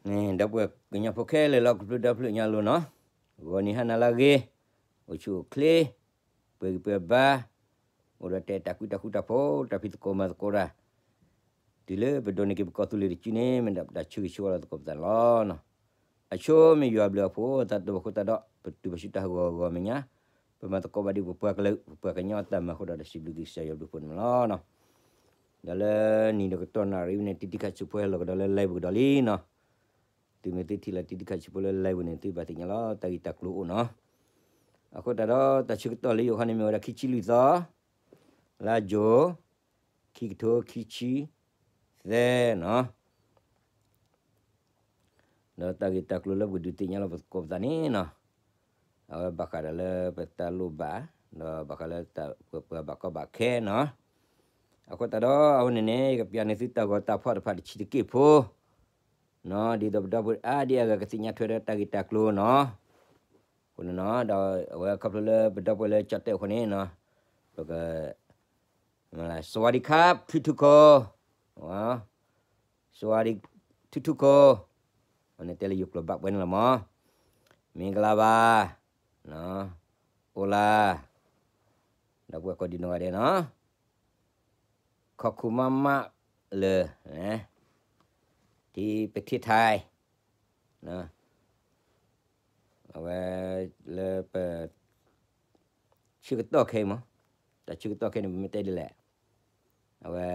ဒီပုၢ်ဝဲၢ်ကညီဖိခဲလၢာ်လၢကဖျိဒီဖျၢၣ်ညါလိၤနီၤ, ဂီၤနံၤဟါနၤလၢအဂ့ၤ, အိၣ်ဆူၣ်အိၣ်ချ့, ပှဲၤဂံၢ်ပှဲၤဘါ, အိၣ်ဒီးတၢ်အဲၣ်တၢ်ကွံတၢ်ဃူတၢ်ဖိး တၢ်ဖံးသကိးမၤသကိးတၢ်, တုၤလၢပဒိးန့ၢ်က့ၤပကီၢ်သူလ့ၤတစုန့ၣ် မ့ၢ်ဒၣ်ပတၢ်ဆၢဂ့ၤဆၢဝါလီၤသကိးပသးန့ၣ်လီၤ. အဆိမ့ၢ်ယွၤအဘျုးအဖှိၣ် သးတဘၣ်ဃိသတးဒီး ပတုၤဘၣ်ဆူတၢ်ဟးဂီၤဂီၤမဲာ်ညါ, ပမၤသကိးဘၣ်ဒ်ပပှၤကလုာ် ပပှၤကညီတၢ်မၤအဃိဒီး ဒီးစံးဘျုးက့ၤကစၢ်ယွၤဘျုးဖှိၣ်န့ၣ်လီၤ. ဒီးလၢနံၤဒီးကတီၢ်နၣ်ရံၣ်ဝဲန့ၣ် တံၤတံၤခါဆူးဖိဟဲလီၤကဒီးလၢ live ကဒီးလံနီၤ, သုမ့ၢ်သုထံၣ်လီၤတံၤတံၤခါဆူးဖိလၢ live န့ၣ် သုဘၣ်သ့ၣ်ညါလီၤ တၢ်ဂ့ၢ်တၢ်ကျိၤအိၣ်နီၤ. အဃိသတးဒီး တၢ်ဆၢကတီၢ်လၢယအိၣ်ခီန့ၣ် မ့ၢ်ဝဲဒၣ်ခံဆံလွံၢ်သီ, လါယူၤ, ခံကထိခံဆံသၢနီၤ. ဒီးတၢ်ဂ့ၢ်တၢ်ကျိၤလၢပကဒုးသ့ၣ်ညါလီၤပသကိးပသးန့ၣ်နီၤ, အဝဲဘၣ်ဃးဒီးလၢပတၢ်လိၣ်ဘၣ်, ဒီးဘၣ်ဃးလၢပပှၤဘၣ်ကီဘၣ်ခဲနီၤ. အဃိသတးဒီး အဝဲန့ၣ်န့ၣ် ယကပျးန့ၢ်သုတၢ်ဂီၤတၢ်ဖီၣ်တဖၣ်တဆံးတက့ၢ်ဖိ နီၤ, ဒ်သိးပဒီပုၢ်ဝဲၢ်အါဒံအါဂၤကသ့ၣ်ညါထွဲဒီးတၢ်ဂ့ၢ်တၢ်ကျိၤနီၤ. အဃိန့ၣ်နီၤ ဒီးအဝဲခီဖျိလၢပဒီပုၢ်ဝဲၢ်လၢကၠီၣ်တဲၣ်အဃိန့ၣ်နီၤ, ပက สวัสดีครับ ทุกๆคน, สวัสดี ทุกๆคน, အန့ၣ်တဲလၢယိၤကျိာ်ဘၣ်ပှဲၤန့ၣ်လီၤမး, မင်္ဂလာပါ, အိၣ်လၢ ဒီပုၢ်ဝဲၢ်ကိးဒံနီၢ်ဂၤဒဲးနီၤ, ขอบคุณมากๆเลย ที่ประเทศไทย အဝဲလၢပ ဆၢကတီၢ်ခဲအံၤမး, တၢ်ဆၢကတီၢ်ခဲအံၤန့ၣ် ပမ့ၢ်တဲဒ်လဲၣ်, အဝဲ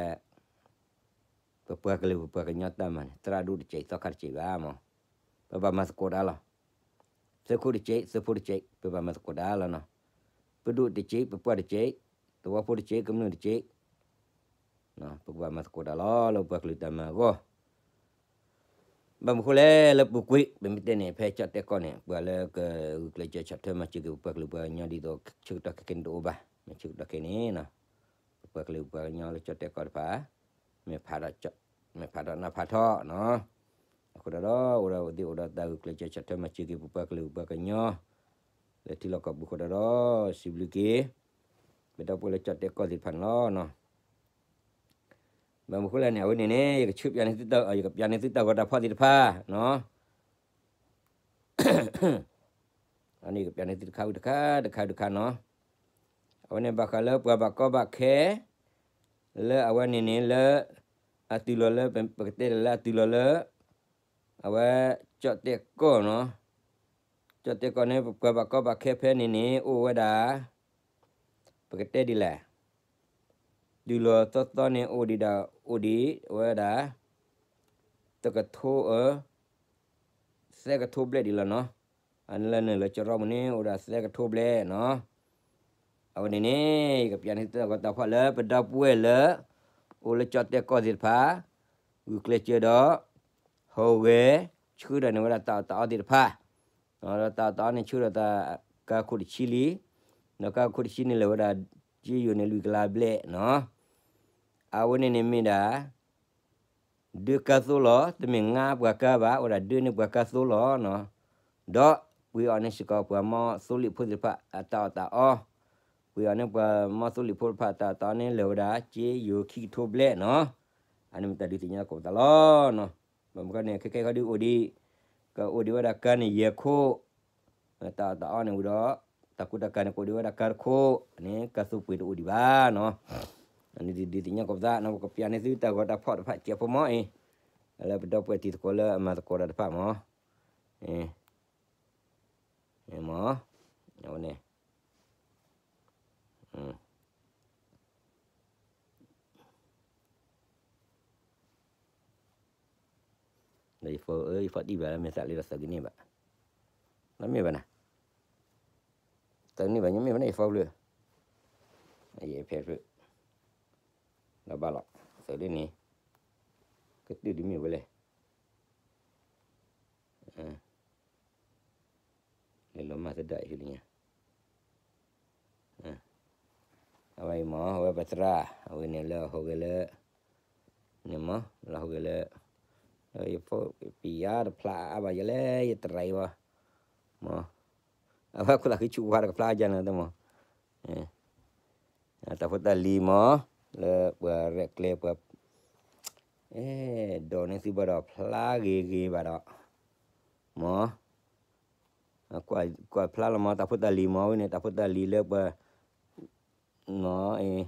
ပပှၤကလုာ်ပပှၤကညီတၢ်မၤန့ၣ် သရၣ်ဒိၣ်တစဲး သီခါတစဲးဘၣ်မး, ပဘၣ်မၤသကိးတၢ်လီၤ. သုးခိၣ်တစဲး သုးဖိတစဲး ပဘၣ်မၤသကိးတၢ်လီၤနီၤ. ပဒိၣ်တစဲး ပပှၢ်တစဲး သဝီဖိတစဲး ကမျၢၢ်တစဲး ပကဘၣ်မၤသကိးတၢ်လီၤ လၢပပှၤကလုာ်တၢ်မၤအဂီၢ်. ဘၣ်မနုၤဃိလဲၣ် လၢပူၤကွံာ် ပမ့ၢ်တဲန့ၣ် ဖဲကၠီၣ်တဲၣ်ကီၢ်န့ၣ် ပှၤလၢကဂုာ်ကျဲးစၢးဆီၣ်ထွဲမၤစၢၤက့ၤပပှၤကလုာ်ပှၤကညီဒ်သိး ဆၢကတီၢ်ခဲကနံၣ်တအိၣ်ဘၣ်, မ့ၢ်ဆၢကတီၢ်ခဲန့ၣ် ပပှၤကလုာ်ပှၤကညီလၢကၠီၣ်တဲၣ်ကီၢ်တဖၣ် မ့ၢ်ဖးထီၣ် မ့ၢ်ဖးထီၣ်နၢ်ဖးထီၣ်နီၤ. အဃိဒီး အိၣ်ဒီးသ့ၣ်အိၣ်ဒီးတၢ်ဂုာ်ကျဲးစၢးဆီၣ်ထွဲမၤစၢၤက့ၤပပှၤကလုာ်ပပှၤကညီ လၢထံလီၢ်ကီၢ်ပူၤဃိဒီး စံးဘျုးက့ၤ ပဒီပုၢ်ဝဲၢ်လၢကၠီၣ်တဲၣ်ကီၢ်သ့ၣ်တဖၣ်န့ၣ်လီၤ. ဘၣ်မနုၤဃိလဲၣ်န့ၣ် အဝဲန့ၣ်န့ၣ် ယကဆၢပျးန့ၢ်သုတၢ် ယကပျးန့ၢ်သုတၢ်ဂီၤတၢ်ဖီၣ်သ့ၣ်တဖၣ် အန့ၣ်ကပျးန့ၢ်သုတခါဝံၤတခါ တခါဝံၤတခါနီၤ. အဝဲန့ၣ်ဘၣ်ဃးလၢပှၤဘၣ်ကီဘၣ်ခဲ လၢအဝဲန့ၣ်န့ၣ်လၢ အတုၤလီၤလၢ ပကတဲဒ်လၢအတုၤလီၤလၢ အဝဲ ကၠီၣ်တဲၣ်ကီၢ်နီၤ. ကၠီၣ်တဲၣ်ကီၢ်န့ၣ် ပပှၤဘၣ်ကီဘၣ်ခဲဖဲန့ၣ်န့ၣ် အိၣ်ဝဲဒၣ် ပကတဲဒ်လဲၣ် တုၤလီၤသီသီန့ၣ် အိၣ်ဒံးဒၣ် အိၣ်ဒံးဝဲဒၣ် တကထိအ သၢကထိဘျဲၣ်ဒံးလီၤနီၤ. အန့ၣ်လၢနုာ်လၢကရီမုၢ်န့ၣ် အိၣ်ဒၣ်သၢကထိဘျဲၣ်နီၤ. အဝဲန့ၣ်န့ၣ် ယကပျးန့ၢ်သုတၢ်ဂီၤတၢ်ဖီၣ်လၢပဒီပုၢ်ဝဲၢ်လၢ အိၣ်လၢကၠီၣ်တဲၣ်ကီၢ်သ့ၣ်တဖၣ် ဂုာ်ကျဲးစၢးဒီး ဟူးဂဲၤ ဆှၢဒီးန့ၢ်ဝဲဒၣ်တၢ်အီၣ်တၢ်အီသ့ၣ်တဖၣ် ဒီးတၢ်အီၣ်တၢ်အီန့ၣ် ဆှၢဒီးတၢ်ကါခိၣ်တဆံလံ, ဒီးကါခိၣ်တဆံန့ၣ် လဲၤဝဲဒၣ် ကၠ့ယိၤန့ၣ် လွံၢ်ကလးဘျဲၣ်နီၤ. အဝဲန့ၣ်န့ၣ်မ့ၢ်ဒၣ် ဒၢကါသိလီၤ, တမ့ၢ်ငါပှၤကါဘၣ်, အိၣ်ဒၣ်ဒၢန့ၢ်ပှၤကါသိလီၤနီၤ. ဒီးပှ့ၤအီၤန့ၢ်စ့ၢ်ကီးပှၤမီၢ်သိလ့ၣ်ဖိသ့ၣ်တဖၣ်အတၢ်အီၣ်တၢ်အီ, ပှ့ၤအီၤန့ၢ်ပှၤမီၢ်သိလ့ၣ်ဖိတဖၣ်အတၢ်အီၣ်တၢ်အီန့ၣ် လဲၤဝဲဒၣ် ကၠ့ယိၤခံကထိဘျဲၣ်နီၤ. အန့ၣ်မ့ၢ်တၢ်ဒုးသ့ၣ်ညါသကိးပသးလီၤနီၤ. ဘၣ်မနုၤဃိန့ၣ် ခဲကဲခီဒုးအိၣ်ဒံး, ကအိၣ်ဒံးဝဲဒၣ်ကါန့ၣ်ယဲၢ်ခိၣ်, တၢ်အီၣ်တၢ်အီန့ၣ်ဝံၤဒီး တၢ်ကူတၢ်ကၤန့ၣ် ကအိၣ်ဒံးဝဲဒၣ်ကါတခိၣ်န့ၣ် ကါသိပှ့ၤတအိၣ်ဒံးဘၣ်နီၤ. အန့ၣ်ဒုးသ့ၣ်ညါသကိးပသးနီၤ, ပကပျးန့ၢ်သုတၢ်ဂီၤတၢ်ဖီၣ်တဖၣ်စဲးဖိမီၤအံၤ, လၢပဒီပုၢ်ဝဲၢ်တံၤသကိးလၢအမၤသကိးတၢ်တဖၣ်မီၤ, မီၤ, အဝဲန့ၣ် ဒီးယ phone ယ phone တံၢ်ဘၣ်လၢမ့ၢ်သးလံဒီးသၢကန့ၢ်ဘၣ်, လၢမ့ၢ်ဘၣ်နၤ, သၢကန့ၢ်ဘၣ် ညီမ့ၢ်ဘၣ်န့ၣ် ယ phone ဖျၢၣ်, ယ iPad ဖျၢၣ်, ဒီးဘၣ်လီၤ, သၢဒ်န့ၣ်, ကတုၢ်ဒ်မ့ၢ်ဝဲလဲၣ်, လဲၤလီၤမၤသဒၣ်အံၤလံညါ အဝဲအံၤမ့ၢ် အဝဲပသရၣ် အဝဲန့ၣ်လၢဟူးဂဲၤလၢ န့ၣ်မ့ၢ် လၢဟူးဂဲၤလၢ ယဖိပံၤယါတဖျါအါဘၣ်ယလဲၣ် ယတရံးအံၤဘၣ် မ့ၢ် အဝဲခိၣ်သးဃံဆူၣ်ဝါတကဖျါယါန့ၣ်တမ့ၢ် တၢ်ဖိတၢ်လံၤမ့ၢ် လၢပှၤရဲၣ်ကျဲၤပှၤ အဲၣ်ဒိးန့ၢ်သုဘၣ်ဒီးဖျါဂ့ၤဂ့ၤဘၣ်ဒီး မ့ၢ် ကွၢ်ဖျါလီၤမ့ၢ် တၢ်ဖိတၢ်လံၤမ့ၢ်ဝဲန့ၣ် တၢ်ဖိတၢ်လံၤလၢပှၤ မ့ၢ်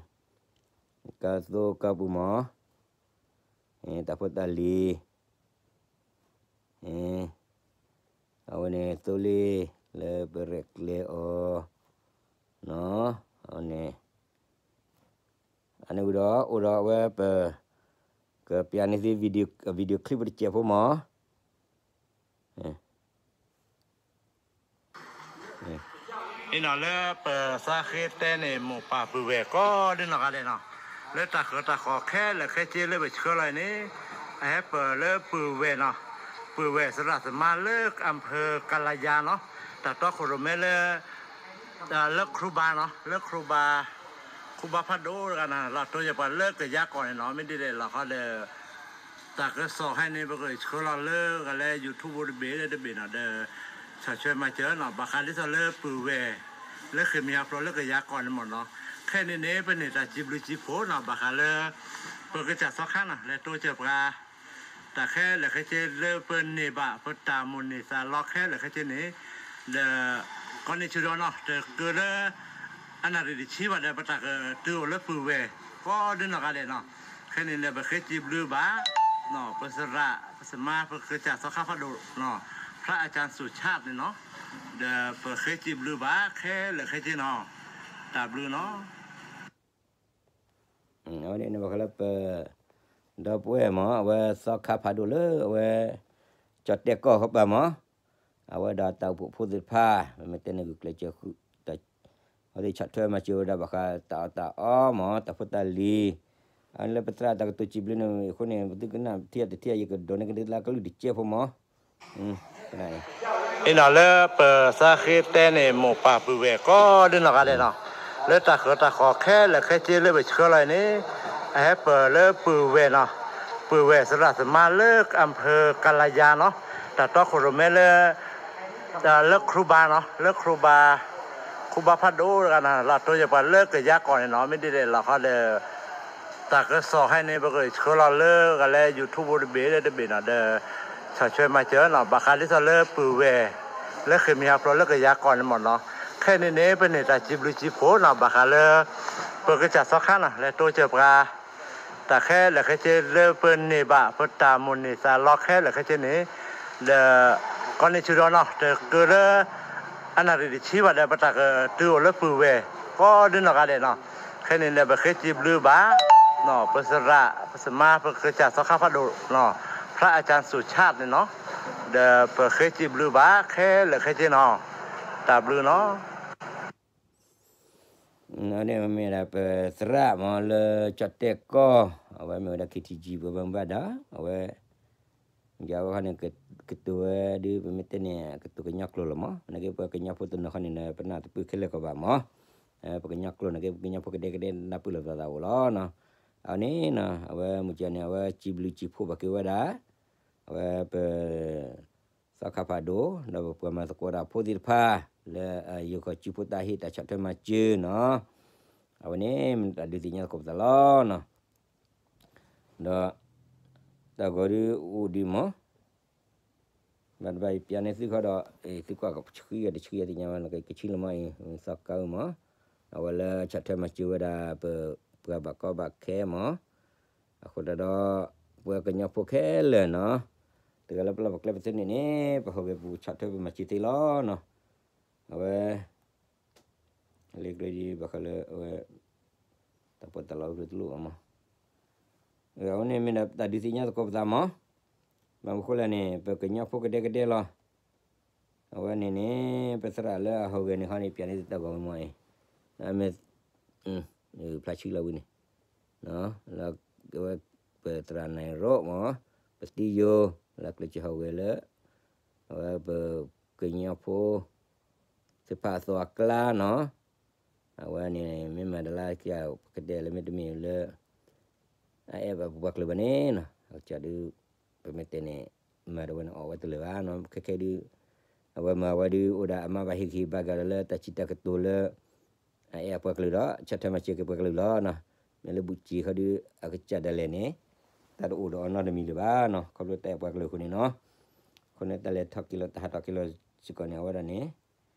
ကသိကပူၤမ့ၢ် တၢ်ဖိတၢ်လံၤ အဝဲန့ၣ်သိလ့ၣ်လၢပရဲၣ်ကျဲၤအီၤ အန့ၣ် အန့ၣ်ဝံၤဒီး အိၣ်ဒီးအဝဲပ ကပျးန့ၢ်သု video clip တစဲးဖိမ့ၢ် အံၤနီၤ လၢပသးဃ့တဲန့ၣ် မိၢ်ပၢ်ပုၢ်ဝဲၢ်ကိးဒ်နီၢ်ဂၤဒဲးနီၤ, လၢတၢ်ဃၢၤတၢ်ဃီၤခဲလၢာ်ခဲဆ့လၢပဆှၢလီၤအံၤန့ၣ် အဟဲပၢၢ်လၢပုၢ်ဝဲၢ်နီၤ, ပုၢ်ဝဲၢ်သရၣ်သမါလၢအဖၢကလယါနီၤ, တၢ်တီခိၣ်ရိၣ်မဲလၢ လၢခရူဘါနီၤ, လၢခရူဘါ ခရူဘါဖးဒိၣ်တဂၤနီၤ, လီၤတိစၢၤပှၤလၢကယၤကီၢ်န့ၣ်နီၤ, မ့ၢ်ဒ်လဲၣ်လီၤခီဒီး တၢ်ကစီၣ်ခဲအံၤန့ၣ် ပကဆှၢလီၤလၢကလဲၤ YouTube တဘ့ၣ်လၢတဘ့ၣ်နီၤ, ဒီး ဆီၣ်ထွဲမၤစၢၤနီၤ, ဘၣ်ဃးဒ်သိးလၢပုၢ်ဝဲၢ် လၢဃ့ၢ်မှံဟးဖျိးလၢကယၤကီၢ်န့ၣ်မ့ၢ်နီၤ, ခဲအံၤန့ၣ် ပန့ၢ်တၢ်စံးဘျုးစံးဖှိၣ်နီၤ, ဘၣ်ဃးလၢ ပကစၢ်သီခါနီၤ လဲၤတိစၢၤပှၤ တၢ်ခဲလၢာ်ခဲဆ့လၢပန့ၢ်ဘၣ် ပတၢ်မိၣ်န့ၢ်သးလီခဲလၢာ်ခဲဆ့န့ၣ် ဒီး ကီန့ၢ်ဆူၣ်ဒီးနီၤ တကၢလၢ အနၣ်ရံၣ်တဆံဘၣ်ဒီး ပတၢ်ကတုၤအိၣ်လၢပုၢ်ဝဲၢ် ကိးဒ်နီၢ်ဂၤဒဲးနီၤ, ခဲအံၤန့ၣ်ဒီး ပဃ့စံးဘျုးဘၣ် ပသရၣ်ပသမါ ပကစၢ်သီခါဖးဒိၣ် ဖျါအကၢ်စူၣ်ဆၣ်န့ၣ်နီၤ, ဒီးပဃ့စံးဘျုးဘၣ်ခဲလၢာ်ခဲဆ့နီၤ, တၢ်ဘျုးနီၤ အဝဲန့ၣ်ဘၣ်ဃးလၢပ ဒီပုၢ်ဝဲၢ်မ့ၢ် အဝဲသီခါဖးဒိၣ်လၢအဝဲ ကၠီၣ်တဲၣ်ကီၢ်ဃီပၤမ့ၢ် အဝဲဒီးတၢ်အိၣ်ဖှိၣ်ဖိသ့ၣ်တဖၣ် ပမ့ၢ်တဲန့ၣ်ဂုာ်ကျဲးစၢးဃုာ် အဝဲသ့ၣ်ဆီၣ်ထွဲမၤစၢၤဝဲဒၣ်ဘၣ်ဃးတၢ်အီၣ်တၢ်အီမ့ၢ် တၢ်ဖိတၢ်လံၤ အဝဲလၢပသရၣ်တၢ်ကတိၤစံးဘျုးန့ၣ်အဃိန့ၣ် ပသုကနၣ်ထံၣ်တထံၣ် ယကဒိးန့ၢ်ကဒုလၢကလုၢ်တစဲးဖိမ့ၢ် အံၤနီၤ လၢပသးဃ့တဲန့ၣ် မိၢ်ပၢ်ပုၢ်ဝဲၢ်ကိးဒ်နီၢ်ဂၤဒဲးနီၤ, လၢတၢ်ဃၢၤတၢ်ဃီၤခဲလၢာ်ခဲဆ့လၢပဆှၢလီၤအံၤန့ၣ် အဟဲပၢၢ်လၢပုၢ်ဝဲၢ်နီၤ, ပုၢ်ဝဲၢ်သရၣ်သမါလၢအဖၢကလယါနီၤ, တၢ်တီခိၣ်ရိၣ်မဲလၢ လၢခရူဘါနီၤ, လၢခရူဘါ ခရူဘါဖးဒိၣ်တဂၤနီၤ, လီၤတိစၢၤပှၤလၢကယၤကီၢ်န့ၣ်နီၤ, မ့ၢ်ဒ်လဲၣ်လီၤခီဒီး တၢ်ကစီၣ်ခဲအံၤန့ၣ် ပကဆှၢလီၤလၢကလဲၤ YouTube တဘ့ၣ်လၢတဘ့ၣ်နီၤ, ဒီး ဆီၣ်ထွဲမၤစၢၤနီၤ, ဘၣ်ဃးဒ်သိးလၢပုၢ်ဝဲၢ် လၢဃ့ၢ်မှံဟးဖျိးလၢကယၤကီၢ်န့ၣ်မ့ၢ်နီၤ, ခဲအံၤန့ၣ် ပန့ၢ်တၢ်စံးဘျုးစံးဖှိၣ်နီၤ, ဘၣ်ဃးလၢ ပကစၢ်သီခါနီၤ လဲၤတိစၢၤပှၤ တၢ်ခဲလၢာ်ခဲဆ့လၢပန့ၢ်ဘၣ် ပတၢ်မိၣ်န့ၢ်သးလီခဲလၢာ်ခဲဆ့န့ၣ် ဒီး ကီန့ၢ်ဆူၣ်ဒီးနီၤ တကၢလၢ အနၣ်ရံၣ်တဆံဘၣ်ဒီး ပတၢ်ကတုၤအိၣ်လၢပုၢ်ဝဲၢ် ကိးဒ်နီၢ်ဂၤဒဲးနီၤ, ခဲအံၤန့ၣ်ဒီး ပဃ့စံးဘျုးဘၣ် ပသရၣ်ပသမါ ပကစၢ်သီခါဖးဒိၣ် ဖျါအကၢ်စူၣ်ဆၣ်န့ၣ်နီၤ, ဒီးပဃ့စံးဘျုးဘၣ်ခဲလၢာ်ခဲဆ့နီၤ, တၢ်ဘျုးနီၤ န့ၣ်မ့ၢ်ဒၣ်ပသရၣ်မ့ၢ်လၢကၠီၣ်တဲၣ်ကီၢ် အဝဲမ့ၢ်ဝဲဒၣ် KTG ပှၤဘၣ်မူဘၣ်ဒါ အဝဲ ယဝဲခီန့ၣ် ကတိၤဝဲဒုး ပမ့ၢ်တဲန့ၣ် ကတိၤကညီကျိာ်လီၤမး, နာ်က့ပှၤကညီဖိတနီၤခီန့ၣ် ပနၢ်တပၢၢ်ခဲလၢာ်ကီးဘၣ်မး, ပကညီကျိာ်နာ်က့ ပကညီဖိကဒဲကဒဲနၢ်ပၢၢ်လိာ်သးသးအိၣ်လီၤနီၤ, အဝဲန့ၣ်နီၤ အဝဲမုၢ်ကၠီန့ၣ် အဝဲစံးဘျုးစံးဖှိၣ်ဘၣ်က့ၤဝဲဒၣ် အဝဲပ သီခါဖးဒိၣ် ဒီးပပှၤမၤသကိးတၢ်ဖိသ့ၣ်တဖၣ် လၢယိၤကီၢ်စုဖိတၢ်ဟ့ၣ်တၢ်ဆီၣ်ထွဲမၤစၢၤနီၤ, အဝဲန့ၣ်မ့ၢ်တၢ်ဒုးသ့ၣ်ညါသကိးပသးလီၤနီၤ, ဒီး တၢ်ဂီၤဒုးအိၣ်ဒံးမး ဘၣ်တဘၣ်ယပျးန့ၢ်သုခီဒီး သုကွၢ်ကဆှံဂၤတဆှံဂၤသ့ၣ်ညါဘၣ် ကဆှံလီၤမးအံၤ သီခါမး, အဝဲလၢဆီၣ်ထွဲမၤစၢၤဝဲဒၣ် ပပှၤဘၣ်ကီဘၣ်ခဲမး, အဃိသတးဒီး ပှၤကညီဖိခဲလၢာ်နီၤ, တဂၤလၢပလီၢ်ပကျဲပသ့န့ၣ်န့ၣ် ပဟူးဂဲၤပဆီၣ်ထွဲပမၤစၢၤသ့လီၤနီၤ, အဝဲ လၢကျဲဒ်ဘၣ်ဃးလၢအဝဲ တၢ်ပီးတၢ်လီအိၣ်ဖျဲၣ်တလိၣ်ဘၣ်မး, အဝဲန့ၣ်မ့ၢ်ဒၣ်တၢ်ဒုးသ့ၣ်ညါသကိးပသးမး, ဘၣ်မနုၤဃိလဲၣ်န့ၣ် ပကညီဖိကဒဲကဒဲလီၤ, အဝဲန့ၣ်န့ၣ် ပသရၣ်လၢအဟူးဂဲၤန့ၣ်ခီန့ၣ် ပျးန့ၢ်တၢ်ဂီၤမးအံၤ, မ့ၢ် ဖျါဆံလီၤဝံၤန့ၣ် လၢအဝဲ ပသရၣ်နၢၤရိးမး ပသံယိၤ လၢကျဲးစၢးဟူးဂဲၤလၢ အဝဲပကညီဖိ သ့ၣ်တဖၣ်အသိးအကျါနီၤ, အဝဲန့ၣ် မ့ၢ်မၤတၢ်လၢ ပကတဲလၢမ့တမ့ၢ်လၢ အအဲၣ်ဘၣ်ပပှၤကလုာ်ဘၣ်န့ၣ်နီၤ, အကစၢ်ဒုး ပမ့ၢ်တဲန့ၣ် မၤတဝဲန့ၣ်အီၣ်ဝဲတလၢာ်ဘၣ်နီၤ, ခဲခဲဒုး အဝဲမၤဝဲဒုး အိၣ်ဒၣ်အမါဘၣ်ဟ့ၣ်ဂံၢ်ဘါကဒီးလၢတၢ်စံးတၢ်ကတိၤလၢ အအဲၣ်အပှၤကလုာ်ဒီး ဆီၣ်ထွဲမၤစၢၤက့ၤပှၤကလုာ်လီၤနီၤ, မ့ၢ်လၢဘူၣ်စ့ၢ်ခီဒုး အကစၢ်ဒၣ်လဲာ်န့ၣ် တၢ်တအိၣ်ဒီးအီၤနီတမံၤလၢၤဘၣ်နီၤ, ခီဖျိတၢ်အဲၣ်ပှၤကလုာ်အဃိန့ၣ်နီၤ, အဃိန့ၣ် တၢ်လဲၤထီၣ်က့ၤလီၤ တၢ်ဟးထီၣ်က့ၤလီၤစ့ၢ်ကီးန့ၣ် အဝဲဒၣ်န့ၣ်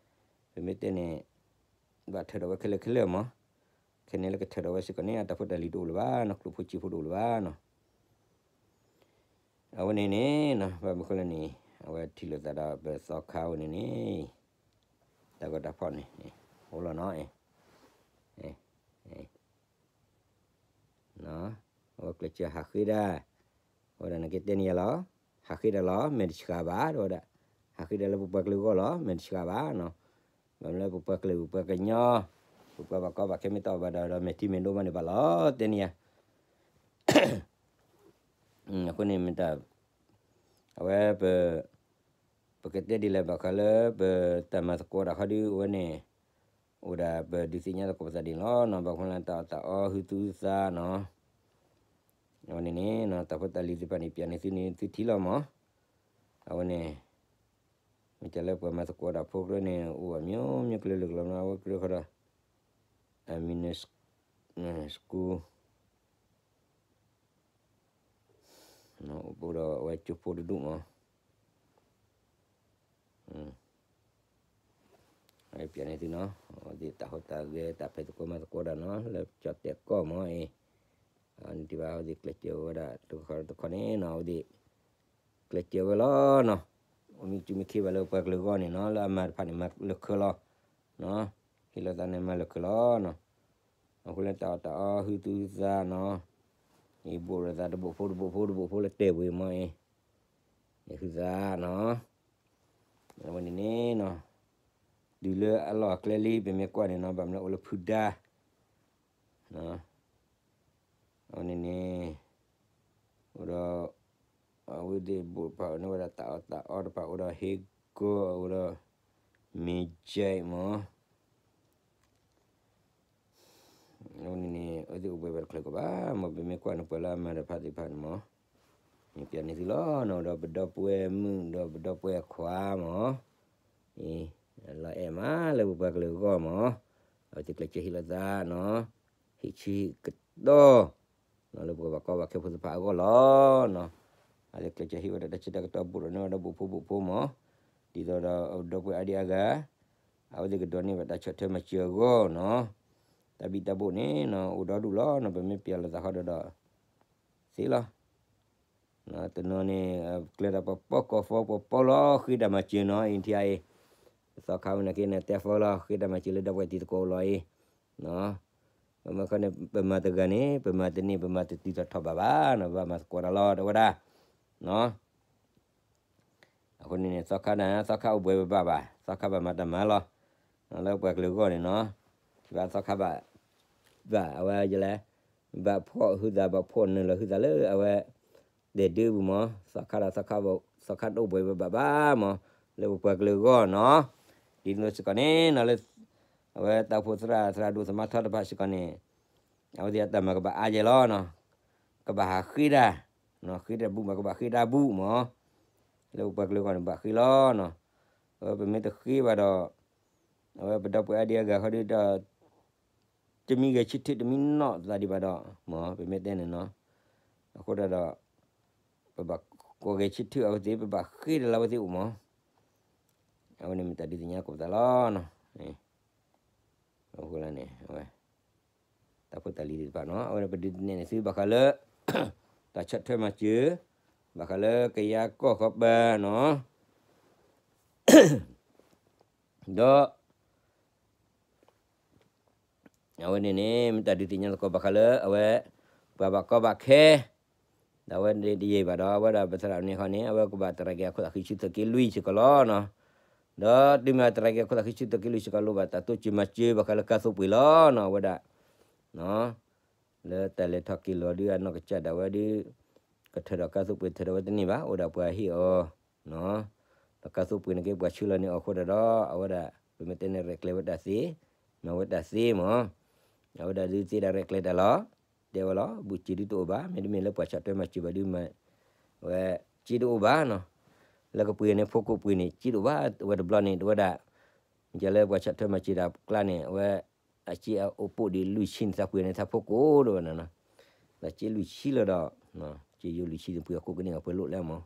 ပမ့ၢ်တဲန့ၣ် ဘၣ်ထၢၣ်ဒီးဝဲခဲလၢာ်ခဲလၢာ်မး, ခဲန့ၣ်လၢကထၢၣ်ဒီးဝဲစ့ၢ်ကီးန့ၣ် အတၢ်ဖိတၢ်လံၤတအိၣ်လၢၤဘၣ်နီၤ, ကျိၣ်ဖိစ့ဖိတအိၣ်လၢၤဘၣ်နီၤ. အဝဲန့ၣ်န့ၣ်နီၤ ဘၣ်မနုၤဃိလဲၣ်န့ၣ် အဝဲထံၣ်လိာ်သးဒီးပသီခါဝဲန့ၣ်န့ၣ် တၢ်ဂီၤတၢ်ဖီၣ်န့ၣ် အိၣ်လီၤနီၤ, အဝဲကျဲးစၢးဟးဃ့ဒၣ်, အဝဲဒၣ်နကတဲန့ၣ်ယၤလီၤ, ဟးဃ့ဒၣ်လီၤ မဲာ်တဆှးဘၣ် တဲဝဲဒၣ်, ဟးဃ့ဒၣ်လၢပပှၤကလုာ်အဂီၢ်လီၤ မဲာ်တဆှးဘၣ်နီၤ, ဘၣ်မနုၤလၢပပှၤကလုာ် ပပှၤကညီ ပပှၤဘၣ်ကီဘၣ်ခဲမ့ၢ်တအိၣ်ဘၣ်ဒီး ဒီးမဲာ်ထံမဲာ်နိမးန့ၣ်ဘၣ်လီၤ တဲန့ၣ်ယၤ အဃိန့ၣ်မ့ၢ်တၢ် အဝဲပ ပကတဲဒ်လဲၣ်ဘၣ်ဃးလၢပတၢ်မၤသကိးတၢ်ခီဒုး အဝဲန့ၣ် အိၣ်ဒၣ်ပဒုးသ့ၣ်ညါသကိးပသးဒ်န့ၣ်လီၤနီၤ, ဘၣ်ဃိလၢတၢ်အီၣ်တၢ်အီ ဟုသူသးနီၤ, အဝဲန့ၣ်န့ၣ် တၢ်ဖိတၢ်လံၤသ့ၣ်တဖၣ်န့ၣ် ပၠးန့ၢ်သုန့ၣ် သုထံၣ်လီၤမး, အဝဲန့ၣ် မ့ၢ်တၢ်လၢပှၤမၤသကိးတၢ်ဖိကြၢးန့ၣ် အိၣ်ဘၣ်မံၤမံၤကျၢၤလၢကလီၤမး အဝဲကြၢးဃီဒီး အမံၤန့ၣ် school အိၣ်ဒီးအဝဲကၠိဖိတဒူၣ်မး, ပၠးန့ၢ်သုနီၤ, အဝဲသ့ၣ်တၢ်ဟူးတၢ်ဂဲၤ တၢ်ဖံးသကိးမၤသကိးတၢ်နီၤ လၢကၠီၣ်တဲာ်ကီၢ်မးအံၤ, န့ၣ်ဒံးဘၣ် အဝဲသ့ၣ်ကျဲးစၢးဝဲဒၣ် တခီတခီန့ၣ်နီၤ အဝဲသ့ၣ် ကျဲးစၢးဝဲလီၤနီၤ, အိၣ်မ့ၢ်ကူမ့ၢ်ခံဘၣ်လၢပှၤကလုာ်အဂီၢ်န့ၣ်နီၤ လၢအမၤတဖၣ်န့ၣ် မၤလၢာ်ခၢၣ်လီၤ, ဟ့ၣ်လီၤသးန့ၣ် မၤလၢာ်ခၢၣ်လီၤနီၤ, အဃိလၢတၢ်အီၣ်တၢ်အီ ဟုသူသးနီၤ, ယဘိၣ်လိာ်သးတဘိၣ်ဖိတဘိၣ်ဖိတဘိၣ်ဖိလၢတဲာ်ပူၤမးအံၤ, ယဟုသးနီၤ, အဝဲန့ၣ်န့ၣ်နီၤ, တုၤလၢအလီၢ်အကျဲလံ ပမ့ၢ်ကွၢ်န့ၣ်နီၤ ဘၣ်မနုၤအိၣ်လၢဖုဒါ အဝဲန့ၣ်န့ၣ် အိၣ်ဒီး အဝဲသ့ၣ်ဘိၣ်တဖၣ်န့ၣ်ဝဲဒၣ်တၢ်အီၣ်တၢ်အီတဖၣ် အိၣ်ဒီးဟ့ၣ်ကီၢ် အိၣ်ဒီး မ့ၢ်ကဲမး အဝဲန့ၣ်န့ၣ် အဝဲသ့ၣ်အိၣ်ဘှံးဘၣ်တချုးကီးဘၣ် မ်ပမ့ၢ်ကွၢ်န့ၣ် ပှၤလၢအမၤတဖၣ်သ့ၣ်တဖၣ်န့ၣ်မး, မ့ၢ်ပၠးန့ၢ်သုလီၤနီၤ ဒီးပဒီပုၢ်ဝဲၢ်မုၣ် ဒီးပဒီပုၢ်ဝဲၢ်ခွါမး, အံၤ လီၤအဲၣ်မးလၢပပှၤကလုာ်အဂီၢ်မး, အဝဲသ့ၣ်ကျဲးစၢးဟ့ၣ်လီၤသးနီၤ, ဟ့ၣ်ဆံးကတီၢ် လၢပကဘၣ်ကီဘၣ်ခဲဖိသ့ၣ်တဖၣ်အဂီၢ်လီၤနီၤ, အဝဲသ့ၣ်ကျဲးစၢးဟ့ၣ်ဝဲဒၣ်တၢ်ဆၢတၢ်ကတီၢ် ဘိၣ်ဒီးန့ၢ်ဝဲဒၣ်ဘိၣ်ဖိဘိၣ်ဖိမး, ဒ်သိးဒီးဒီပုၢ်ဝဲၢ်အါဒံအါဂၤ အဝဲသ့ၣ်ကဒိးန့ၢ်ဘၣ်တၢ်ဆီၣ်ထွဲမၤစၢၤအဂီၢ်နီၤ, တၢ်ဘံၣ်တၢ်ဘိၣ်န့ၣ်နီၤ အိၣ်ဒီဒူၣ်လီၤနီၤ ပမ့ၢ်ပၠးလိာ်သးဃီဒီးဒီး သ့လီၤ တနီၤန့ၣ် ကျဲဒီးပပီၢ်ကိးဖီ ပပီၢ်လီၤဃ့တၢ်မၤစၢၤနီၤ အံၤထံအံၤ, သီခါဝဲန့ၣ်က့န့ၣ် တဲဖီလီၤ ဃ့တၢ်မၤစၢၤလၢဒီပုၢ်ဝဲၢ်တံၤသကိးလီၤအံၤ, ပမ့ၢ်ဃီန့ၣ် ပမၤတဂၤန့ၣ် ပမၤတန့ၢ် ပမၤတတုၤထီၣ်ထီၣ်ဘၣ်ဘၣ်နီၤ ပဘၣ်မၤသကိးတၢ်လီၤ တဲဝဲဒၣ် အဃိန့ၣ်န့ၣ် သီခါန့ၣ် သီခါအိၣ်ဘှံးဘၣ်ဘၣ် သီခါဘၣ်မၤတၢ်မၤလီၤ, လၢပှၤကလုာ်အဂီၢ်န့ၣ်နီၤ, ဘၣ်သီခါဘၣ်, ဘၣ်အဝဲယလဲၣ်, ဘၣ်ဖီၣ်ဟုသး ဘၣ်ဖီၣ်နုာ်လီၤဟုသးလၢအဝဲ တဲဒုပူၤမး, သီခါဒီးသီခါဘၣ် သီခါတအိၣ်ဘှံးဘၣ်ဘၣ်မး, လၢပပှၤကလုာ်အဂီၢ်နီၤ, ဒ်န့ၣ်စ့ၢ်ကီးန့ၣ်နီၤ လၢ အဝဲတၢ်အိၣ်ဖှိၣ်သရၣ် သရၣ်ဒိၣ်သမါထီတဖၣ်စ့ၢ်ကီးန့ၣ် အဝဲသ့ၣ်အတၢ်မၤကဘၣ်အါယဲလီၤနီၤ, ကဘၣ်ဟးဃ့တၢ်, ဃ့တၢ်ဘူၣ်မး ကဘၣ်ဃ့တၢ်ဘူၣ်မး, လၢပပှၤကလုာ်အဂီၢ်န့ၣ် ဘၣ်ဃ့လီၤနီၤ, အဝဲပမ့ၢ်တဃ့ဘၣ်ဒီး အဝဲပဒီပုၢ်ဝဲၢ်အါဒံအါဂၤဃီဒီး တမံဂဲၤဆၢထၢၣ်တမံနီၢ်သးဒံးဘၣ်ဒီး မ်ပမ့ၢ်တဲန့ၣ်နီၤ, အဃိဒၣ်ဒီး ပဘၣ်ကိးဂဲၤဆၢထၢၣ်အဝဲသ့ၣ် ပဘၣ်ဃ့တၢ်လၢအဝဲသ့ၣ်အိၣ်မး, အဝဲန့ၣ်မ့ၢ်တၢ်ဒုးသ့ၣ်ညါသကိးပသးလီၤနီၤ, အဃိန့ၣ် အဝဲ တၢ်ဖိတၢ်လံၤသ့ၣ်တဖၣ်နီၤ အဝဲန့ၣ်ပဒုးနဲၣ်န့ၢ်သုဘၣ်ဃးလၢ တၢ်ဆီၣ်ထွဲမၤစၢၤ ဘၣ်ဃးလၢကယၤကီၢ်ဃီပၤနီၤ ဒီး အဝဲန့ၣ်န့ၣ် မ့ၢ်တၢ်ဒုးသ့ၣ်ညါသကိးဘၣ်ဃးလၢအဝဲ ပှၤဘၣ်ကီဘၣ်ခဲ ဒီးအဝဲတယံာ်ဘၣ်ဒီး အဝဲဒၣ်ပသရၣ်န့ၣ်ခီန့ၣ် အဝဲကဘၣ်တရံးက့ၤအခိၣ်သးဃံဆူသုးက့လွံၢ်စ့ၢ်ကီးလီၤနီၤ. ဒီးတုၤမ့ၢ်တရံးက့ၤအခိၣ်သးဃံဆူသုးက့လွံၢ်စ့ၢ်ကီး လိၣ်ဘၣ်တၢ်တိစၢၤမၤစၢၤဘၣ်ဃးလၢကါသိပှ့ၤလီၤနီၤ အဝဲဒၣ် လၢတၢ်လဲၤထီၣ်က့ၤလီၤဒုး အနီၢ်ကစၢ်ဒၣ်ဝဲဒုး ကထၢၣ်ဒီးကါသိပှ့ၤ ထၢၣ်ဒီးဝဲတန့ၢ်ဘၣ် အိၣ်ဒၣ်ပှၤဟ့ၣ်အီၤ ဒီးကါသိပှ့ၤန့ၣ်က့ ပှၤဆှၢလီၤန့ၢ်အီၤအဃိဒၣ်ဒီး အဝဲဒၣ် ပမ့ၢ်တဲန့ၣ် ရဲၣ်ကျဲၤဝဲတၢ်သ့, မၤဝဲတၢ်သ့မး, အဝဲဒၣ်ဒုးသ့ဒၣ်ရဲၣ်ကျဲၤတၢ်လီၤ, တဲဝဲလီၤ ဘူးစ့ဒုးတအိၣ်ဘၣ်, မ့တမ့ၢ်လၢပှၤဆီၣ်ထွဲမၤစၢၤဘၣ်ဒုး ဝဲစ့တအိၣ်ဘၣ်နီၤ, လၢကပှ့ၤန့ၣ် ဖိကိးပှ့ၤန့ၣ် စ့တအိၣ်ဘၣ် ဝဲတဘျီန့ၣ် တဝဲဒၣ် မ့ၢ်လၢပှၤဆီၣ်ထွဲမၤစၢၤတၢ်အကျါန့ၣ် အဝဲ အစ့အအိၣ်ပိၣ်ဒံးလွံၢ်ဆံန့ၣ် သးပှ့ၤန့ၣ် သးဖိကိးဒိၣ်ဝဲနီၤ, ဒီးစ့လွံၢ်ဆံလၢဒီး စ့ယိၤလွံၢ်ဆံန့ၣ် ပှ့ၤအခိၣ်ကန့ၢ်အီၤပှဲၤလိၣ်လဲၣ်မး,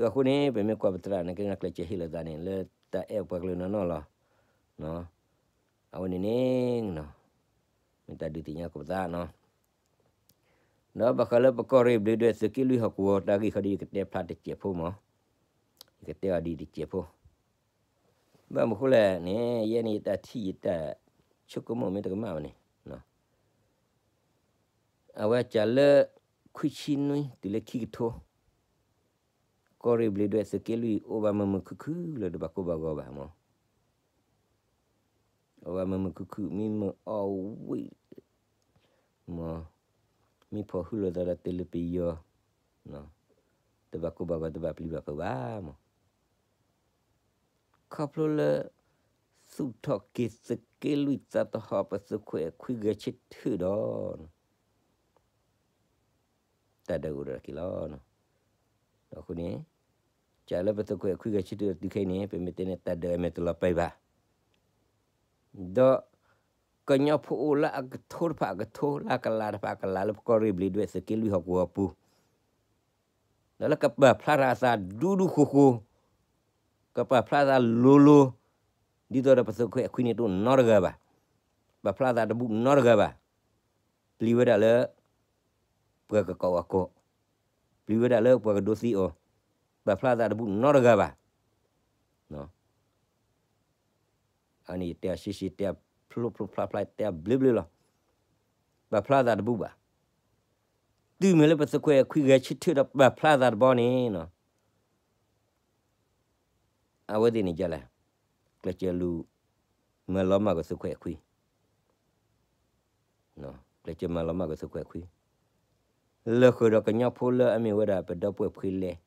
အဃိန့ၣ် ပမ့ၢ်ကွၢ်ပသရၣ်န့ၣ် ကကျဲးစၢးဟ့ၣ်လိာ်သးန့ၣ် လၢတၢ်အဲၣ်ပှၤကလုာ်နီၢ်နီၢ်လီၤ. အဝဲန့ၣ်န့ၣ် မ့ၢ်တၢ်ဒုးသ့ၣ်ညါကီးပသးနီၤ. ဒီးဘၣ်ဃးလၢပကီၢ်ရ့ၣ်ဘျ့းဒွဲၣ်သုးက့လွံၢ်ဟီၣ်ကဝီၤတၢ်ဂ့ၢ်ခီဒီး ယကတဲဖျါတစဲးဖိမး, ယကတဲအီၤဒ်တစဲးဖိ, ဘၣ်မနုၤဃိလဲၣ်န့ၣ် ယဲန့ၣ်ယတၢ်ထံၣ်ယတၢ်ဆိကမိၣ်မ့ၢ်တကမၣ်ဘၣ်န့ၣ်, အဝဲစးလၢ ခွံဆံနွံတုၤလၢခံကထိ ကီၢ်ရ့ၣ်ဘျ့းဒွဲၣ်သုးက့လွံၢ် အိၣ်ဘၣ်မုာ်မုာ်ခုၣ်ခုၣ်လၢတဘၣ်ကိၢ်ဘၣ်ဂီၤဘၣ်မး, အိၣ်ဘၣ်မုာ်မုာ်ခုၣ်ခုၣ် မ့ၢ်မုာ်အီၣ်ဝံၣ် မး, မ့ၢ်ဖီၣ်ဟုလိာ်သးဒီးတလၢပယီၤ, တဘၣ်ကိၢ်ဘၣ်ဂီၤ တဘၣ်ပျံၤဘၣ်ဖုးဘၣ်မး, ခီဖျိလၢ သူၣ်ထီၣ်က့ၤသုးက့လွံၢ်သးသဟီၣ် ပသုးခိၣ်အဲၣ်ခွံဂဲၤဆၢထၢၣ်ဒီး တၢ်ဒုးအိၣ်ဒီးက့ၤလီၤ. ဒီးအဃိန့ၣ် စးလၢပသုးခိၣ်အဲၣ်ခွံဂဲၤဆၢထၢၣ်ဒီးတုၤခဲအံၤန့ၣ် ပမ့ၢ်တဲန့ၣ် တၢ်ဒုးအမဲာ်တလီၤပာ်ဘၣ်. ဒီး ကညီဖိအိၣ်လၢအကထိတဖၣ်အကထိ လၢအကလၤတဖၣ်အကလၤ လၢပကီၢ်ရ့ၣ်ဘျ့းဒွဲၣ်သုးက့လွံၢ်ဟီၣ်ကဝီၤအပူၤ ဒီးလၢကပာ်ဖျါထီၣ်အသးဒူဒူဃိၤဃိၤ, ကပာ်ဖျါအသးလိၤလိၤ, ဒ်သိးဒီးပသုးခိၣ်အဲၣ်ခွံန့ၣ်တအိၣ်နီတဂၤဘၣ်, ပာ်ဖျါအသးတဘူၣ်နီတဂၤဘၣ်, ပျံၤဝဲဒၣ်လၢ ပှၤကကိးအီၤကိး, ပျံၤဝဲဒၣ်လၢပှၤကဒိးသံအီၤ, ပာ်ဖျါအသးတဘူၣ်နီတဂၤဘၣ်. အန့ၣ်ယတဲအီၤရှဲရှဲ တဲအဖျိဖျိဖျါဖျါ တဲအဘျုးဘျုးလီၤ. ပာ်ဖျါသးတဘူၣ်ဘၣ်. တုၤမ့ၢ်လၢပသုးခိၣ်အဲၣ်ခွံဂဲၤဆၢထၢၣ်ဒီးပာ်ဖျါသးတဘျီန့ၣ် အဝဲသ့ၣ်န့ၣ်ဒ်လဲၣ်, ကျဲးစၢးလူၤ မၤလီၤမၢ်ကွံာ်သုးခိၣ်အဲၣ်ခွံ ကျဲးစၢးမၤလီၤမၢ်ကွံာ်သုးခိၣ်အဲၣ်ခွံ, လၢဃုာ်ဒီးကညီဖိလၢအမ့ၢ်ဝဲဒၣ်ပဒီပုၢ်ဝဲၢ်ဖှ့လဲၣ်,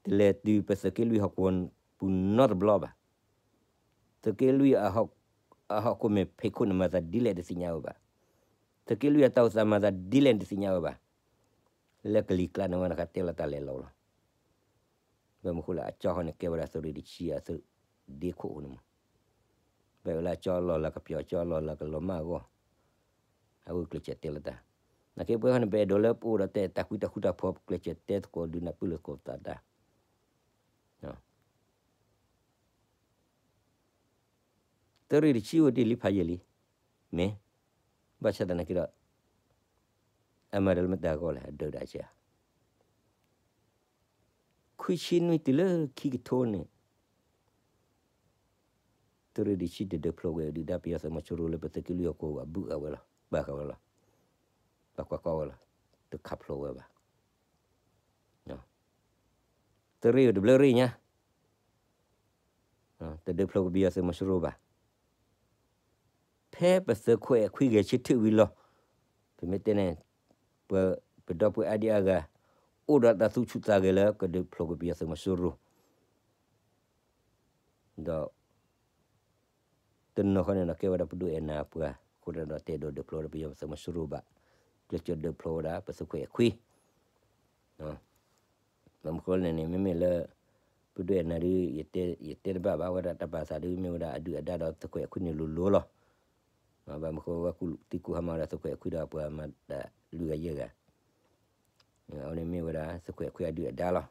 တလဲၤတုၤပသုးက့လွံၢ်ဟီၣ်ကဝီၤပူၤနီတဘျီဘၣ်. သုးက့လွံၢ်အဟီၣ်ခိၣ်မဲာ်ဖံးခိၣ်န့ၣ် မၤသးဒ်လဲၣ်တသ့ၣ်ညါဝဲဘၣ်. သုးက့လွံၢ်အတၢ်အိၣ်သးမၤသးဒ်လဲၣ်န့ၣ်တသ့ၣ်ညါဝဲဘၣ်. လၢကလံၤကျါန့ၣ်ဝဲန့ၣ် ကတဲလီၤတၢ်လဲၤလီၤလီၤ. ဘၣ်မနုၤဃိလဲၣ် အကၠီဃီန့ၣ် ကဲဝဲဒၣ်သုးရ့ၣ်တဆံအသုးဒ့ခိၣ်အဃိန့ၣ်မး, ဘၣ်ဝဲလၢအကၠီလီၢ်လၢကပျီ ကၠီလီၢ်လၢကလီၤမၢ်အဂီၢ်, အဝဲကျဲးစၢးတဲလီၤတၢ်. နာ်က့ပဝဲဃီန့ၣ် ပအဲၣ်ဒိးလၢပအိၣ်ဒီးတဲတၢ်ဃူတၢ်ဃူတၢ်ဖိး ကျဲးစၢးတဲသကိးဒုးနၢ်ပၢၢ်လိာ်သကိးပသးတၢ် သုးရ့ၣ်တဆံအိၣ်တ့ၢ်လံဖးယံာ်လံ, မ့ၢ်, ဘၣ်ဆၣ်သနာ်က့ဒီး အမၤတၢ်လၢမတၤအဂီၢ်လဲၣ် အဒုးဒၣ်ဆဲး, ခွံဆံနွံတုၤလၢခံကထိန့ၣ် သုးရ့ၣ်တဆံတဒုးဖျိးဝဲဒုၣ်ဒါပယီၤသုးမီၤစိရိၤလၢပသုးက့လွံၢ်ဟီၣ်ကဝီၤဘၣ် ဘုးဃာ်ဝဲလီၤ, ဘၣ်ဃာ်ဝဲလီၤ, ပှၤကွၢ်ကီဝဲလီၤ, တခးဖျိးဝဲဘၣ်. သုးရ့ၣ်အိၣ်တဘျုးရ့ၣ်ညါ, တဒုးဖျိးက့ၤပယီၤသုးမီၤစိရိၤဘၣ်. ဖဲပသုးခိၣ်အဲၣ်ခွံဂဲၤဆၢထၢၣ်ဝံၤလီၤ, ပမ့ၢ်တဲန့ၣ် ပ ပဒီပုၢ်ဝဲၢ်အါဒံအါဂၤ အိၣ်ဒီးတၢ်သူၣ်ဆူၣ်သးဂဲၤလၢကဒုးဖျိးက့ၤပယီၤသုးမီၤစိရိၤ ဒီး တနီၤဃီန့ၣ်ဒီးကဲဝဲဒၣ်ပဒိၣ်အဲၣ်နၤပှၤ အဃိဒီးတအဲၣ်ဒိးဒုးဖျိးဒီးပယီၤသုးမီၤစိရိၤဘၣ်, ကျဲးစၢးဒုးဖျိးဝဲဒၣ်ပသုးခိၣ်အဲၣ်ခွံ ဘၣ်မနုၤဃိလဲၣ်န့ၣ် မ့မ့ၢ်လၢ ပဒိၣ်အဲၣ်နၤဒုး ယတဲတဘၣ်ဘၣ် ဝဲဒၣ်တၢ်ပာ်သးဒုး မ့ၢ်ဝဲဒၣ်အဒုၣ်အဒါဒီးသုးခိၣ်အဲၣ်ခွံန့ၣ်လိၤလိၤလီၤ. ဘၣ်မနုၤဃိဝဲသံကွၢ်ဟါမၢ်ဝဲဒၣ်သုးခိၣ်အဲၣ်ခွံဒီး ပှၤမၤတၢ်လွံၢ်ဂၤယဲၢ်ဂၤ အဝဲန့ၣ်မ့ၢ်ဝဲဒၣ်သုးခိၣ်အဲၣ်ခွံအဒုၣ်အဒါလီၤ.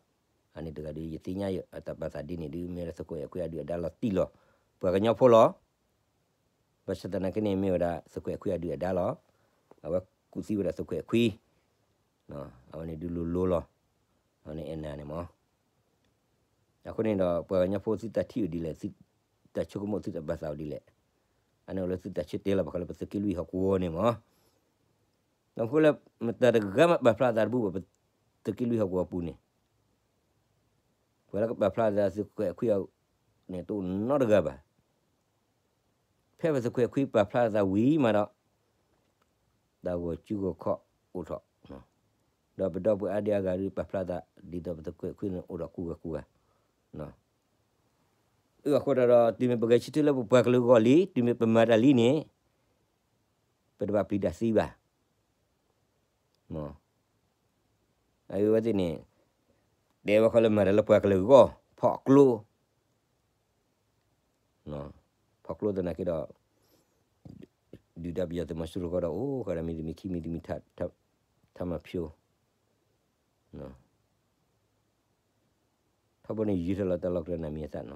အန့ၣ်တဂၤဒုး ယသ့ၣ်ညါအတၢ်ပာ်သးဒ်န့ၣ်ဒုး မ့ၢ်ဝဲဒၣ်သုးခိၣ်အဲၣ်ခွံအဒုၣ်အဒါလီၤတံၢ်လီၤ. ပှၤကညီဖိလီၤ. ဘၣ်ဆၣ်သနာ်က့န့ၣ် မ့ၢ်ဝဲဒၣ်သုးခိၣ်အဲၣ်ခွံအဒုၣ်အဒါလီၤ. အဝဲကူၣ်သံဝဲဒၣ်သုးခိၣ်အဲၣ်ခွံ အဝဲန့ၣ်ဒုးလိၤလိၤလီၤ. အဝဲန့ၣ်အဲၣ်နၤန့ၣ်မး အဃိန့ၣ်ဒီး ပှၤကညီဖိသုတၢ်ထံၣ်အိၣ်ဒ်လဲၣ်, သုတၢ်ဆိကမိၣ်သုတၢ်ပာ်သးအိၣ်ဒ်လဲၣ်, အန့ၣ်အိၣ်လၢသုတၢ်ဆၢတဲာ်လီၤ ဘၣ်ဃးလၢပသုးက့လွံၢ်ဟီၣ်ကဝီၤန့ၣ်မး. ဘၣ်မနုၤဃိလၢ မတၤတဂၤမးပာ်ဖျါအသးတဘူၣ်ဘၣ် ပသုးက့လွံၢ်ဟီၣ်ကဝီၤပူၤန့ၣ်, ပှၤလၢကပာ်ဖျါအသးသုးခိၣ်အဲၣ်ခွံအံၤန့ၣ် တအိၣ်နီတဂၤဘၣ်. ဖဲပသုးခိၣ်အဲၣ်ခွံပာ်ဖျါအသးဝံၤမးဒီး တၢ်ဂီၤစုဂီၤခီၣ်အိၣ်ထီၣ်, ဒီးပဒီပုၢ်ဝဲၢ်အါဒံအါဂၤဒုး ပာ်ဖျါသး ဒ်သိးပသုးခိၣ်အဲၣ်ခွံန့ၣ် အိၣ်ဒီးကူဂၤကူဂၤ, အဃိဒီး တုၤမ့ၢ်ပဂဲၤဆၢထၢၣ်လၢပပှၤကလုာ်အဂီၢ်လံ, တုၤမ့ၢ်ပမၤတၢ်လံန့ၣ် ပတဘၣ်ပျံၤတၢ်သံဘၣ်. အဝဲသ့ၣ်န့ၣ် တဲဝဲဃီလၢမၤတၢ်လၢပှၤကလုာ်အဂီၢ် ဖီၣ်ကျိ ဖီၣ်ကျိသနာ်က့ဒီး ဒုၣ်ဒါပယီၤသုးမီၤစိရိၤဃီဒီး အိၣ်ဃီဒီးမံၤတမံၤခံမံၤတမံၤ ထၢမၤဖၠိ, အ ထီဘိန့ၣ်ယုၢ်ထီၣ်လီၤတၢ်လီၢ်ကျဲနၤမံၤအသးနီ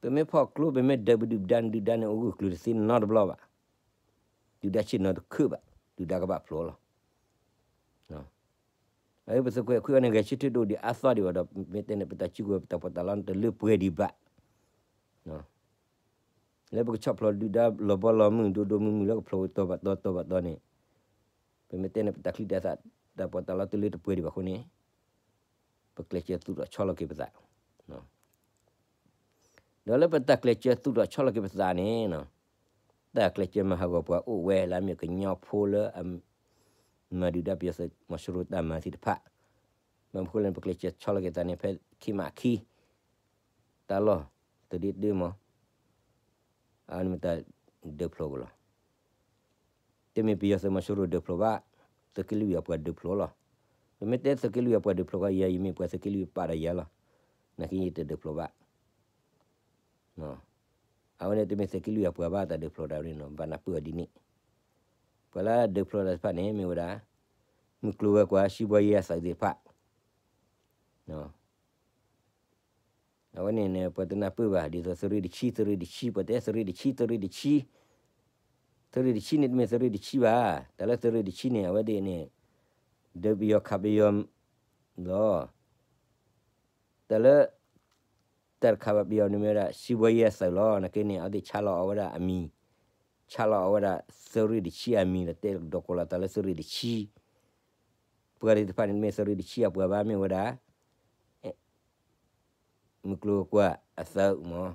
ၤ, ပမ့ၢ်ဖီၣ်ကျိ ပမ့ၢ်ဒၢးပဒုၣ်ဒါန့ၣ် ဒုၣ်ဒါန့ၣ် အိၣ်ဂၢၢ်ကျၢၤတသ့နီတဘျီဘၣ်, ဒုၣ်ဒါဆ့ၣ်နီၤတခုၣ်ဘၣ်, ဒုၣ်ဒါကဘၣ်ဖျိလီၤ. အပသုးခွဲးခွံအီၤန့ၣ် ဂဲၤဆၢထၢၣ်ဒိၣ်ဒံးအါသီဒံးဘၣ်ဒီး မ့ၢ်တဲန့ၣ် ပတၢ်စုကဝဲၤပတၢ်ပီးတၢ်လီန့ၣ် တလၢပှဲၤဒံးဘၣ်. လၢပကဆီၣ်ဖျိးဒုၣ်ဒါလီၤဘီလီၤမုၢ် ဒိၣ်ဒိၣ်မုၢ်မုၢ်လၢကဖျိးတီၤဘၣ်တီၤတီၤဘၣ်တီၤန့ၣ်, ပမ့ၢ်တဲန့ၣ် ပတၢ်ချံတၢ်သၣ် တၢ်ပီးတၢ်လီတလၢတပှဲၤဒံးဘၣ်အဃိန့ၣ်, ပကျဲးစၢးသူၣ်ထီၣ်ဆီလီၤက့ၤပသး ဒီးလၢပတၢ်ကျဲးစၢးသူၣ်ထီၣ်ဆီလီၤက့ၤပသးန့ၣ်, တၢ်ကျဲးစၢးမၤဟးဂီၤပှၤအိၣ်ဝဲလၢအမ့ၢ်ကညီဖိလၢအမၤဒုၣ်ဒါပယီၤသုးမီၤစိရိၤတၢ်မၤသ့ၣ်တဖၣ်, ဘၣ်မနုၤအဃိလဲၣ်န့ၣ် ပကျဲးစၢးဆီလီၤက့ၤသးန့ၣ် ဖဲခံမးခံ တၢ်လီၢ် သုးဒ့တၢမး အန့ၣ်မ့ၢ်တၢ်ဒုးဖျိကလီၤ. တမ့ၢ်ပယီၤသုးမီၤစိရိၤဒုးဖျိဘၣ်, သုးက့လွံၢ်အပှၤဒုးဖျိလီၤ. ပမ့ၢ်တဲသုးက့လွံၢ်အပှၤဒုးဖျိခီ ယၤယမ့ၢ်ပှၤသုးက့လွံၢ်ပာ်ဒီးယၤလီၤ. နာ်က့ယတဒုးဖျိဘၣ်. အဝဲန့ၣ်တမ့ၢ်သုးက့လွံၢ်အပှၤဘၣ်တၢ်ဒုးဖျိတၢ်ဝဲန့ၣ်နီၤ, ဘၣ်နၢ်ပၢၢ်အီၤဒ်န့ၣ်. ပှၤလၢဒုးဖျိတၢ်တဖၣ်န့ၣ် မ့ၢ်ဝဲဒၣ် မုၢ်ကျိၤဝဲၤကွာ် စံးဘှီယဲအသုးသ့ၣ်တဖၣ် အဝဲန့ၣ်န့ၣ် ပှၤတနၢ်ပၢၢ်ဘၣ် ဒ်သိးသုးရ့ၣ်တဆံ သုးရ့ၣ်တဆံ ပှၤတဲသုးရ့ၣ်တဆံ သုးရ့ၣ်တဆံ, သုးရ့ၣ်တဆံန့ၣ် တမ့ၢ်သုးရ့ၣ်တဆံဘၣ်. တၢ်လၢသုးရ့ၣ်တဆံန့ၣ် အဝဲသ့ၣ်န့ၣ် ဒုးပယီၤခးပယီၤလီၤ. တၢ်လၢ တၢ်တခးဘၣ်ပယီၤန့ၣ်မ့ၢ်ဝဲဒၣ် စံးဘှီယဲအသုးလီၤ. နာ်က့န့ၣ် အဝဲသ့ၣ်ဆါလီၤအီၤဝဲဒၣ်အမံၤ, ဆါလီၤအီၤဝဲဒၣ်သုးရ့ၣ်တဆံအမံၤ ဒီးတဲဒိးကိးလီၤသးလၢသုးရ့ၣ်တဆံ. ပှၤသ့ၣ်တဖၣ်န့ၣ် တမ့ၢ်သုးရ့ၣ်တဆံအပှၤဘၣ် မ့ၢ်ဝဲဒၣ် မုၢ်ကျိၤဝဲၤကွာ်အသုးမး,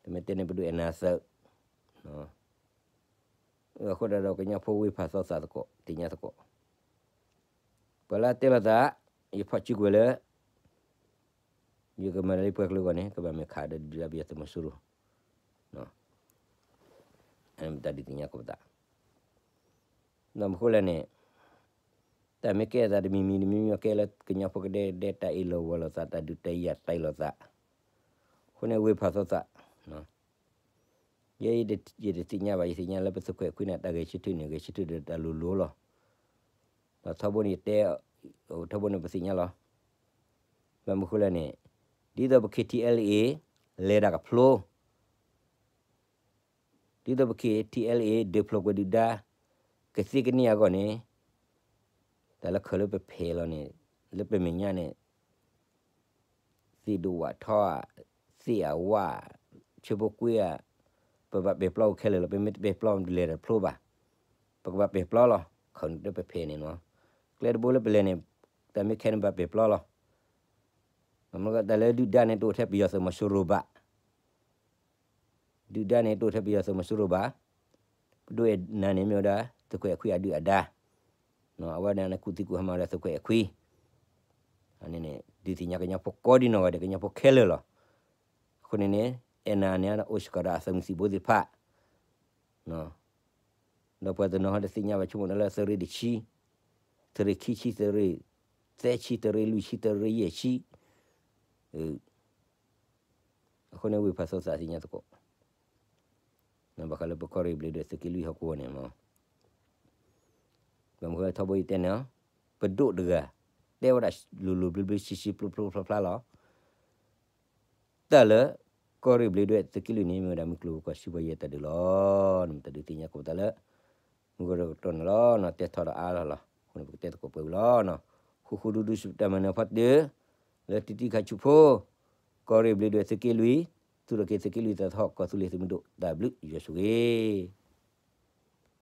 တမ့ၢ်တဲန့ၣ် ပဒိၣ်အဲၣ်နၤသုး. အဃိဒၣ်ဒီးကညီဖိဝ့ၢ်ဖးသီသးသကိး သ့ၣ်ညါသကိး, ပှၤလၢတဲလိာ်သး ယဖီၣ်စုကဝဲၤလၢ ယကမၤလၢပှၤကလုာ်အဂီၢ်န့ၣ် ကဘၣ်မ့ၢ်ခးဒီးဒုၣ်ဒါပယီၤသုးမီၤစိရိၤ, တၢ်ဒုးသ့ၣ်ညါကိးပသး ဒီးမ့ၢ်ဃိလဲၣ်န့ၣ် တၢ်မ့ၢ်ကဲအသးတမံၤမံၤတမံၤမံၤ ကဲလၢကညီဖိကဒဲကဒဲ တၢ်အ့ၣ်လိာ်ဝီလိာ်သး တၢ်ဒုးတၢ်ယၤတၢ်အ့ၣ်လိာ်သး, အဃိန့ၣ်ဝ့ၢ်ဖးသီသး, ယဲယတသ့ၣ်ညါဘၣ် ယသ့ၣ်ညါလၢပသုးခွဲးခွံန့ၣ် တၢ်ဂဲၤဆၢထၢၣ်န့ၣ် ဂဲၤဆၢထၢၣ်ဒီးတၢ်လိၤလိၤလီၤ. ဒီးထီဘိန့ၣ်ယတဲ, ထီဘိန့ၣ်ပသ့ၣ်ညါလီၤ. ဘၣ်မနုၤဃိလဲၣ်န့ၣ်, ဒ်သိးပ KTLA လဲၤတၢ်ကဖျိ ဒ်သိးပ KTLA ဒုးဖျိးကွံာ်ဒုၣ်ဒါ ကသ့ကန့ၢ်အဂီၢ်န့ၣ်, တၢ်လၢခၢၣ်လၢပဖဲးလီၤန့ၣ်, လၢပမဲာ်ညါန့ၣ်, သ့ၣ်ဒိၣ်ဝးထီဧါ, သ့ၣ်အဝါ, ဆၢဖိကွ့ဧါ, ပဘၣ်ပဲာ်ပျီခဲလၢာ်လီၤ. ပမ့ၢ်တပဲာ်ပျီ ပလဲၤတဖျိဘၣ်. ပကဘၣ်ပဲာ်ပျီလီၤ. ခၢၣ်န့ၣ်လၢပဖဲးန့ၣ်နီၤ, ကျဲတဘိလၢပလဲၤန့ၣ်, တၢ်မ့ၢ်ခဲန့ၣ်ဘၣ်ပဲာ်ပျီလီၤ. တၢ်လၢဒုၣ်ဒါန့ၣ် တအိၣ်ထဲပယီၤသုးမီၤစိရိၤဘၣ်. ဒုၣ်ဒါန့ၣ် တအိၣ်ထဲပယီၤသုးမီၤစိရိၤဘၣ်. ပဒိၣ်အဲၣ်နၤန့ၣ်မ့ၢ်ဝဲဒၣ် သုးခွဲးအခွံအဒုၣ်အဒါ, အဝဲဒၣ်န့ၣ် ကူၣ်သံကူၣ်ဟါမၢ်ဝဲဒၣ်သုးခွဲးအခွံ, န့ၣ် ဒုးသ့ၣ်ညါကညီဖိကိးဒံနီၢ်ဂၤဒဲး ကညီဖိခဲလၢာ်လီၤ. အဃိန့ၣ်န့ၣ် အဲၣ်နၤန့ၣ် အိၣ်စ့ၢ်ကီးဒီးအသုးမုၢ်သံၣ်ဘိသ့ၣ်တဖၣ် ဒီးပှၤတနီၤဟီတသ့ၣ်ညါဘၣ် ဆိကမိၣ်လၢသုးရ့ၣ်တဆံ, သုးရ့ၣ်ခံဆံ, သုးရ့ၣ်သၢဆံ, သုးရ့ၣ်လွံၢ်ဆံ, သုးရ့ၣ်ယဲၢ်ဆံ, အဃိန့ၣ်ဝ့ၢ်ဖးသီသးသ့ၣ်ညါသကိး, ဘၣ်ဃးလၢပကီၢ်ရ့ၣ်ဘျ့းဒွဲၣ်သုးက့လွံၢ်ဟီၣ်ကဝီၤန့ၣ်မး, ဘၣ်မနုၤဃိထီဘိယတဲန့ၣ်, ပဒိၣ်တဂၤ တဲဝဲဒၣ်လိၤလိၤဘျ့ဘျ့ဆံးဆံးပျိပျိဖျါဖျါလီၤ. တၢ်လၢ ကီၢ်ရ့ၣ်ဘျ့းဒွဲၣ်သုးက့လွံၢ်န့ၣ် မ့ၢ်ဝဲဒၣ်မုၢ်ကျိၤဝဲၤကွာ် စံးဘှီယဲတၢ်ဒုးလီၤ. နမ့ၢ်တၢ်ဒုးသ့ၣ်ညါကိးပသးလၢ မုၢ်ကရၢကတီၢ်န့ၣ်လီၤ. တဲထီၣ်ဒီးအါလီၤလီၤ. အဃိန့ၣ် ပကတဲသကိးပှဲၤဝံၤလီၤ. ဃူဃူဒူဒူစံးတၢ်မၤနၢၤဖီတၢၢ် လၢတံၤတံၤခါဆူၣ်ဖိ ကီၢ်ရ့ၣ်ဘျ့းဒွဲၣ်သုးက့လွံၢ် သူၣ်ထီၣ်က့ၤသုးက့လွံၢ်သးထီၣ် ကီၢ်သူလ့ၤသုးမုၢ်ဒိၣ် တၢ်ဘျုးယွၤဆိၣ်ဂ့ၤ